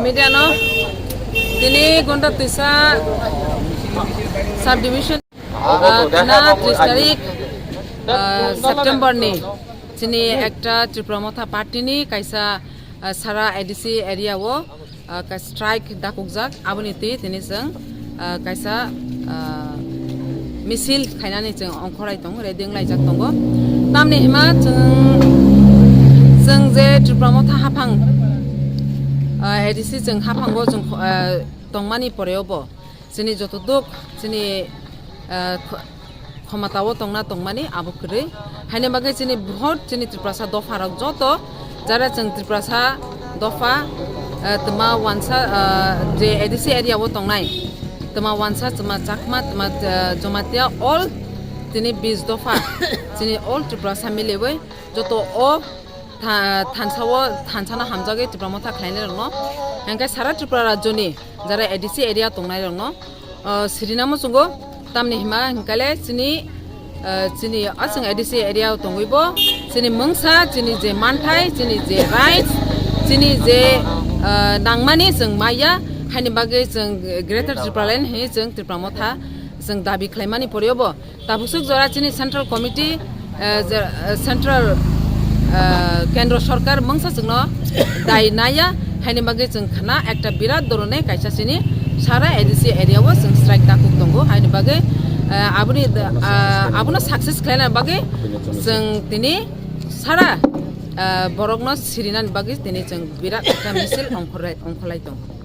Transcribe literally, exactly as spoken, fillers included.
Media no tini gonta tisa sub division, ah, khna tris tarik, ah, September ni chini ekta Tipra Motha party ni kaisa, ah, sara A D C area o, ah, ka strike dakukjak, aboni twi tini chwng, ah, kaisa, ah, misil khainani chwng ongkhorai tongo, ready wnglaijak tongo. Tamni hima chwng, chwng je Tipra Motha haphang, ah, A D C chwng haphango chwng, ah, tongmani poreo bo chini joto duk chini, ah, kho-, khomata o tongna tongmani abo kwrwi. Haini bagwi chini bohot chini Tiprasa dopha rok joto jara chwng Tiprasa dopha, ah, twma wansa, ah, je A D C area o tongnai twma wansa, twma Chakma, twma, ah, Jamatia, all tini bis dopha chini all Tiprasa miliwi joto o tha-, thansa o, thansa no hamjagwi Tipra Motha khlainai rokno, hwnkhe sara Tripura rajyoni jara A D C area tongnai rokno, ah, sirina muchungo, tamni hima hwnkhe le chini, ah, chini aswng A D C area o tongwi bo chini mungsa, chini je manthai, chini je rights, chini je, ah, nangmani chwng maya, haini bagwi chwng Greater Tipraland hinwi chwng Tipra Motha chwng dabi khlaimani poreo bo. Tabuk swk jora chini Central Committee, eh, je, eh, Central, eh, Kendro Sorkar mungsa chwngno dai naya, haini bagwi chwng khna ekta birat doronai kaisa chini sara A D C area o chwng strike dakuk tongo, haini bagwi, eh, aboni, ah, abono success khlaina bagwi chwng tini sara, eh, borokno sirinani bagwi tini chwng birat ekta misil ongkhorlai, ongkhorlai tongo.